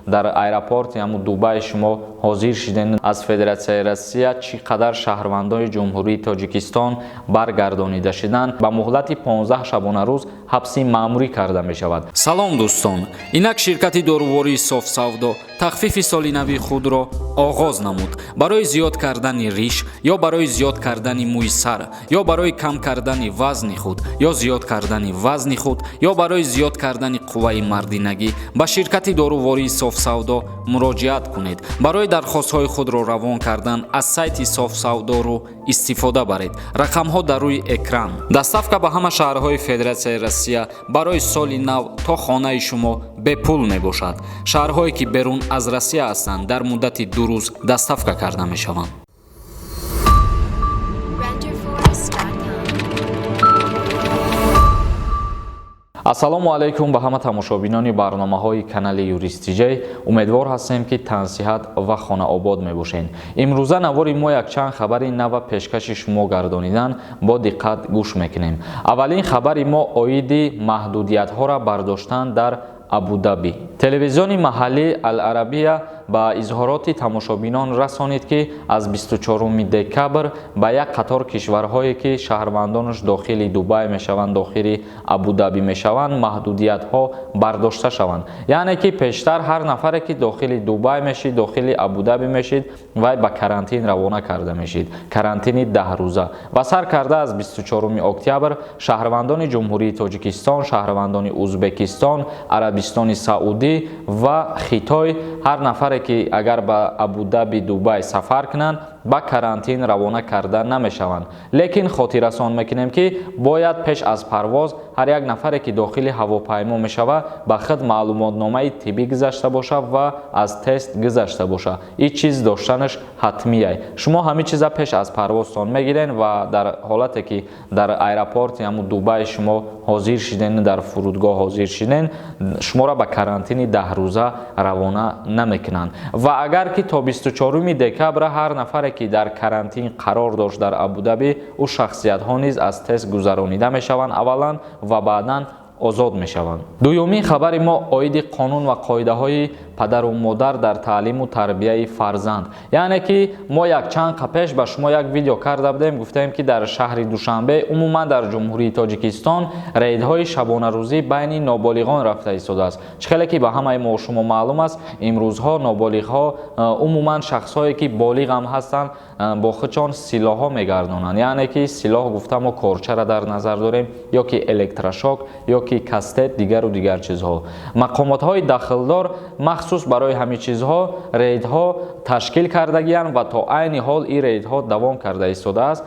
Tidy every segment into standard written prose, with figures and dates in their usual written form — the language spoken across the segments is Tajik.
Дар аэропорти ҳамун Дубай шумо ҳозир шиден, аз Федератсияи Россия чӣ қадар шаҳрвандони Ҷумҳурии Тоҷикистон баргардонида шиданд, ба муҳлати 15 шабонарӯз ҳабси маъмурӣ карда мешавад. Салом, дӯстон! Инак ширкати дорувории Софсавдо тахфифи соли нави худро оғоз намуд. Барои зиёд кардани риш ё барои зиёд кардани мӯи сар, ё барои кам кардани вазни худ, ё зиёд кардани вазни худ, ё барои зиёд кардани қувваи мардинагӣ ба ширкати дорувории Софсавдо муроҷиат кунед. Барои дархостҳои худро равон кардан аз сайти Софсавдору истифода баред. Рақамҳо дар рӯи экран. Доставка ба ҳама шаҳрҳои Федератсияи Россия барои соли нав то хонаи шумо бепул мебошад. Шаҳрҳое, ки берун аз Россия ҳастанд, дар муддати 2 рӯз доставка карда мешаванд. Renderforest.com. Ассалому алайкум ба ҳама тамошобинони барномаҳои канали Юрист Тиҷай. Умедвор ҳастем, ки тансиҳат ва хонаобод мебошед. Имрӯза навори мо якчанд хабари нава пешкаши шумо гардонидан, бо диққат гӯш мекунем. Аввалин хабари мо оиди маҳдудиятҳоро бардоштан дар Абудаби. Телевизиони маҳаллӣ Ал-Арабия ба изҳороти тамошобинон расонид, ки аз 24 декабр ба як қатор кишварҳое, ки шаҳрвандонаш дохили Дубай мешаванд, дохили Абудаби мешаванд, маҳдудиятҳо бардошта шаванд. Яъне ки пештар ҳар нафаре, ки дохили Дубай мешид, дохили Абудаби мешид, вай ба карантин равона карда мешид, карантини 10 рӯза. Ва сар карда аз 24 октябр шаҳрвандони Ҷумҳурии Тоҷикистон, шаҳрвандони Узбекистон, Арабистони Саудӣ ва Хитой, ҳар нафаре, ки агар ба Абудаби, Дубай сафар кунанд, ба карантин равона карда намешаванд. Лекин хотиррасон мекунем, ки бояд пеш аз парвоз ҳар як нафаре, ки дохили ҳавопаймо мешавад, ба худ маълумотномаи тиббӣ гузашта бошад ва аз тест гузашта бошад. Ин чиз доштанаш ҳатмия. Шумо ҳамин чиза пеш аз парвозтон мегирен ва дар ҳолате, ки дар аэропорти ҳамун Дубай шумо ҳозир шиден, дар фурудгоҳ ҳозир шиден, шуморо ба карантини 10 рӯза равона намекунанд. Ва агар ки то 24 декабр ҳар нафаре, ки дар карантин қарор дошт дар Абудаби, ӯ шахсиятҳо низ аз тест гузаронида мешаванд аввалан ва баъдан озод мешаванд. Дуюмин хабари мо оиди қонун ва қоидаҳои падару модар дар таълиму тарбияи фарзанд. Яъне ки мо якчанд пеш ба шумо як видео карда будем, гуфтем, ки дар шаҳри Душанбе, умуман дар Ҷумҳурии Тоҷикистон рейдҳои шабонарӯзӣ байни ноболиғон рафта истодааст. Чӣ хеле ки ба ҳамаи мо шумо маълум аст, имрӯзҳо ноболиғҳо, умуман шахсҳое, ки болиғ ҳам ҳастанд, бо худшон силоҳҳо мегардонанд. Яъне ки силоҳ гуфта мо корчара дар назар дорем, ё ки электрошок, ё ки кастет, дигару дигар чизҳо. Мақомотҳои дахлдор махсус барои ҳамин чизҳо рейдҳо ташкил кардагиянд ва то айни ҳол ин рейдҳо давом карда истодааст.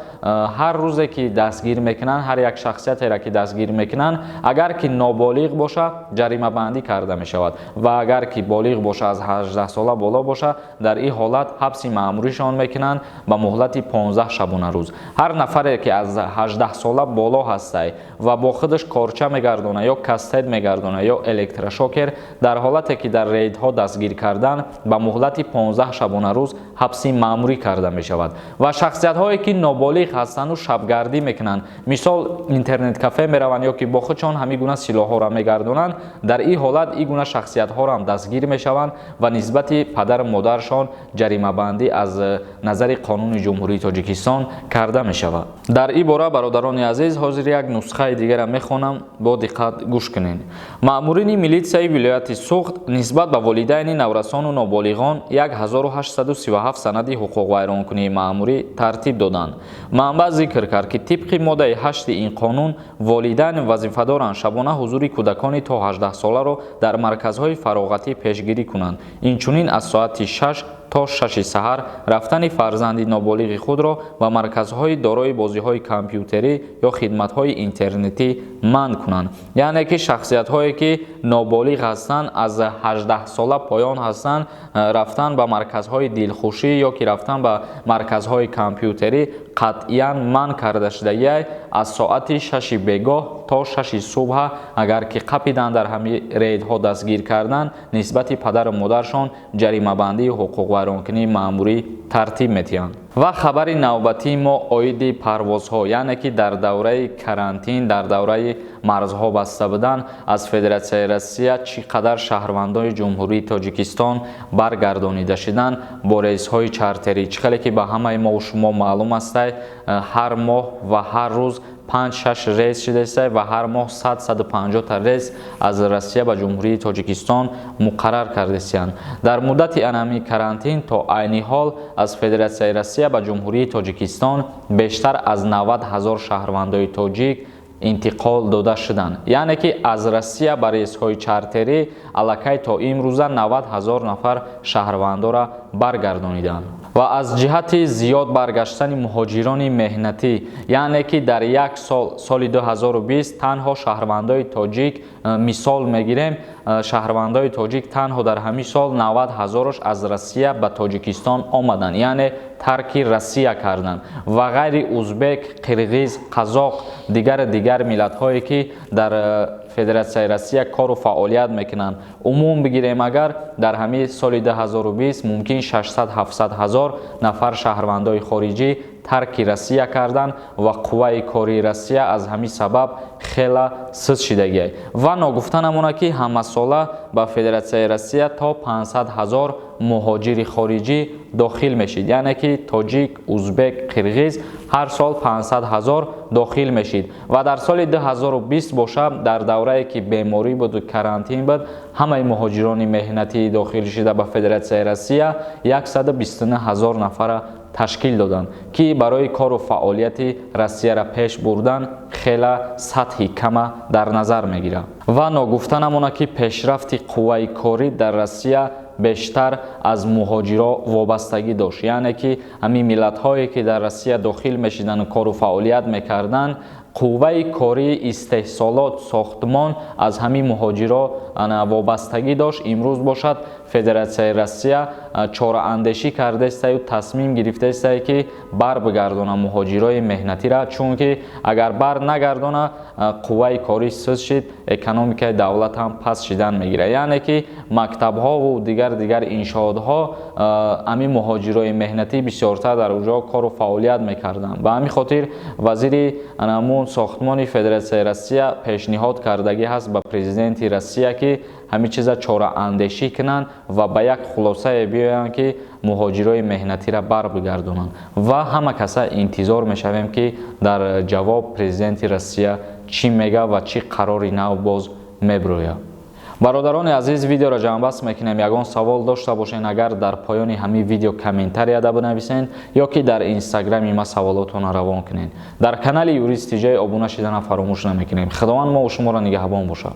Ҳар рӯзе, ки дастгир мекунанд, ҳар як шахсиятеро, ки дастгир мекунанд, агар ки ноболиғ боша, ҷаримабандӣ карда мешавад ва агар ки болиғ боша, аз 18 сола боло боша, дар ин ҳолат ҳабси маъмуришон мекунанд ба муҳлати 15 шабонарӯз. Ҳар нафаре, ки аз 18 сола боло ҳастай ва бо худаш корча мегардона, ё кастет мегардона, ё электрошокер, дар ҳолате, ки дар рейдҳо дастгир кардан, ба муҳлати 15 шабонарӯз ҳабси маъмурӣ карда мешавад. Ва шахсиятҳое, ки ноболиғ ҳастанду шабгардӣ мекунанд, мисол интернет-кафе мераванд ё ки бо худшон ҳамин гуна силоҳҳоро мегардонанд, дар ин ҳолат ин гуна шахсиятҳоро ҳам дастгир мешаванд ва нисбати падару модаршон ҷаримабандӣ аз назари қонуни Ҷумҳурии Тоҷикистон карда мешавад. Дар ин бора, бародарони азиз, ҳозир як нусхаи дигарро мехонам, бо диққат гӯш кунед. Маъмурини милитсияи вилояти Суғд нисбат ба волидайни наврасону ноболиғон 1837 санади ҳуқуқвайронкунии маъмурӣ тартиб доданд. Манбаъ зикр кард, ки тибқи моддаи 8 ин қонун волидайн вазифадоранд шабона ҳузури кӯдакони то 18 соларо дар марказҳои фароғатӣ пешгирӣ кунанд. Инчунин аз соати 6 то 6 саҳар рафтани фарзанди ноболиғи худро ба марказҳои дорои бозиҳои компютерӣ ё хидматҳои интернетӣ манъ кунанд. Яъне ки шахсиятҳое, ки ноболиғ ҳастанд, аз 18 сола поён ҳастанд, рафтан ба марказҳои дилхушӣ ё ки рафтан ба марказҳои компютерӣ қатъиян манъ карда шудагиай. Аз соати 6 бегоҳ то 6 субҳа агар ки қапидан, дар ҳамин рейдҳо дастгир кардан, нисбати падару модаршон ҷаримабандии ҳуқуқвайронкунии маъмурӣ тартиб метиҳанд. Ва хабари навбатии мо оиди парвозҳо. Яъне ки дар давраи карантин, дар давраи марзҳо баста буданд, аз Федератсияи Россия чӣ қадар шаҳрвандони Ҷумҳурии Тоҷикистон баргардонида шуданд бо рейсҳои чартерӣ. Чӣ хеле ки ба ҳамаи мо шумо маълум аст, ҳар моҳ ва ҳар рӯз 5-6 рейс шудааст ва ҳар моҳ 100-150 та рейс аз Россия ба Ҷумҳурии Тоҷикистон муқаррар кардастанд. Дар муддати анами карантин то айни ҳол аз Федератсияи Россия ба Ҷумҳурии Тоҷикистон бештар аз 90 ҳазор шаҳрвандои тоҷик интиқол дода шуданд. Яъне ки аз Россия ба рейсҳои чартерӣ аллакай то имрӯза 90 ҳазор нафар шаҳрвандора баргардониданд. Ва аз ҷиҳати зиёд баргаштани муҳоҷирони меҳнатӣ, яъне ки дар як сол, соли 2020, танҳо шаҳрвандои тоҷик, мисол мегирем, шаҳрвандои тоҷик танҳо дар ҳамин сол 90 ҳазорош аз Россия ба Тоҷикистон омаданд, яъне тарки Россия карданд. Ва ғайри узбек, қирғиз, қазоқ, дигар миллатҳое ки дар Федератсияи Россия кору фаъолият мекунанд, умум бигирем агар дар ҳамин соли 2020 мумкин 600-700 ҳазор нафар шаҳрвандои хориҷӣ тарки Россия карданд ва қувваи кории Россия аз ҳамин сабаб хела сиз шидагиай. Ва ногуфта намонад ки ҳамасола ба Федератсияи Россия то 500 ҳазор муҳоҷири хориҷӣ дохил мешид, яъне ки тоҷик, узбек, қирғиз ҳар сол 500 ҳазор дохил мешид. Ва дар соли 2020 боша, дар даврае ки беморӣ буду карантин буд, ҳамаи муҳоҷирони меҳнатӣ дохил шида ба Федератсияи Россия 129 ҳазор нафара ташкил доданд, ки барои кору фаъолияти Россияра пеш бурдан хела сатҳи кама дар назар мегирад. Ва ногуфта намонад ки пешрафти қувваи корӣ дар Россия бештар аз муҳоҷиро вобастагӣ дошт, яъне ки ҳамин миллатҳое ки дар Россия дохил мешидану кору фаъолият мекарданд, қувваи кории истеҳсолот, сохтмон аз ҳамин муҳоҷиро вобастагӣ дошт. Имрӯз бошад Федератсияи Россия чораандешӣ кардаистаю тасмим гирифтаистае ки бар бигардона муҳоҷирои меҳнатира, чунки агар бар нагардона, қувваи корӣ сиз шид, экономикаи давлат ҳам паст шидан мегирад. Яъне ки мактабҳову дигар иншоотҳо ҳамин муҳоҷирои меҳнатӣ бисёртар дар оҷо кору фаъолият мекарданд. Ба ҳамин хотир вазири анамун сохтмони Федератсияи Россия пешниҳод кардагӣ ҳаст ба президенти Россия, ки ҳамин чиза чораандешӣ кунанд ва ба як хулосае биёянд, ки муҳоҷирои меҳнатиро бар бигардонанд. Ва ҳама каса интизор мешавем, ки дар ҷавоб президенти Россия чӣ мега ва чӣ қарори нав боз мебирояд. Бародарони азиз, видеоро ҷамъбаст мекунем. Ягон савол дошта бошен, агар дар поёни ҳамин видео комментарияда бинависен ё ки дар инстаграми ма саволотонро равон кунед. Дар канали Юрист Тиҷай обуна шидана фаромӯш намекунем. Худованд мо шуморо нигаҳбон бошад.